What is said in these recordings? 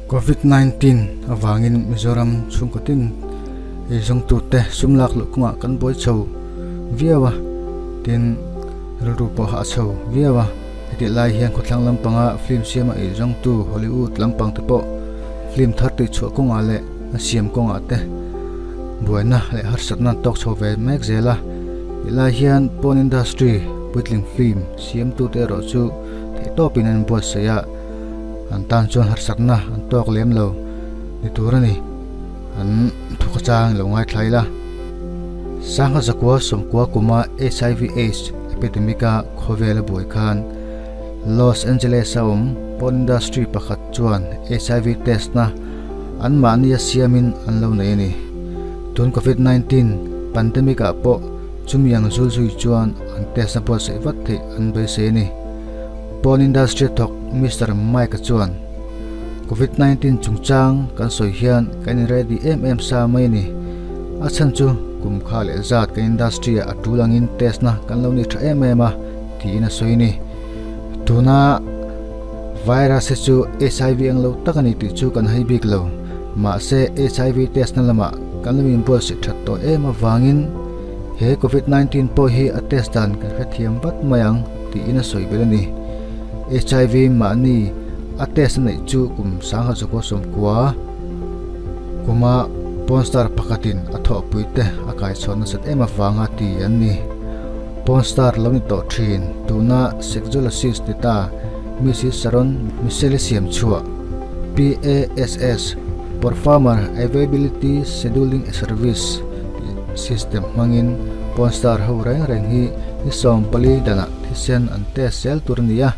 Covid 19 avangin Mizoram chhungkaw tin eizawngtute sum lak luh kawngah kan buai chho viau a, tin rilru pawh a chho viau a. Hetih lai hian khawthlang lampanga film siama eizawngtu Hollywood lampang te pawh film thar tihchhuah kawngah leh a siam kawngah te buaina leh harsatna an tawk chho ve mek zel a. Tih lai hian porn industry puitling film siamtute erawh chu theihtawpin an inbuatsaih a, an tan chuan harsatna an tawk lem lo ni tur a ni. An thuka chang lo ngaithla ila. Sangha zakua sawmkua kuma HIV AIDS epidemic a khawvel a buai khan Los Angeles a awm porn industry pakhat chuan HIV test na anmahni a siamin an lo nei a ni. Tun Covid 19 pandemic ah pawh chumi ang zul zui chuan an test na buatsaih vat theih an beisei a ni. Porn industry a thawk Mister Mike-a chuan, Covid 19 chungchang kan sawi hian kan in ready em em sa mai a ni. A chhan chu kum kha leh zat kan industry ah a tul angin test na kan lo ni tha em em a tiin a sawi a ni. Tuna virus hi chu HIV ang lo tak a ni tih chu kan hai bik lo. Mahse HIV test na lamah kan lo inbuatsaih that tawh em avangin he Covid 19 pawh hi a test dan kan hrethiam vat mai ang tiin a sawi belh a ni. HIV mahni a test a neih chu kum sangha zakua sawmkua kuma porn star pakhatin a thawhpui te a kaichhawn nasat em avanga ti an ni. Porn star lo ni tawh thin tuna sexologist ni ta Mrs Sharon Michelle siam chhuah PASS, Performer Availability Scheduling Service, tih system hmangin porn star ho reng reng hi ni 14 danah thisen an test zel tur a ni a,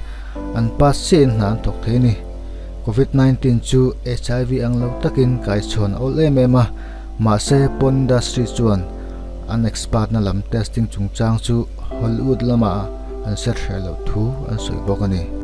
an pass chiahin hna an thawk thei a ni. Covid 19 chu HIV ang lo takin kaichhawn a awl em em a, mahse porn industry chuan an expert na lam testing chungchang chu Hollywood lamah an hre hreh loh thu an sawi bawk a ni.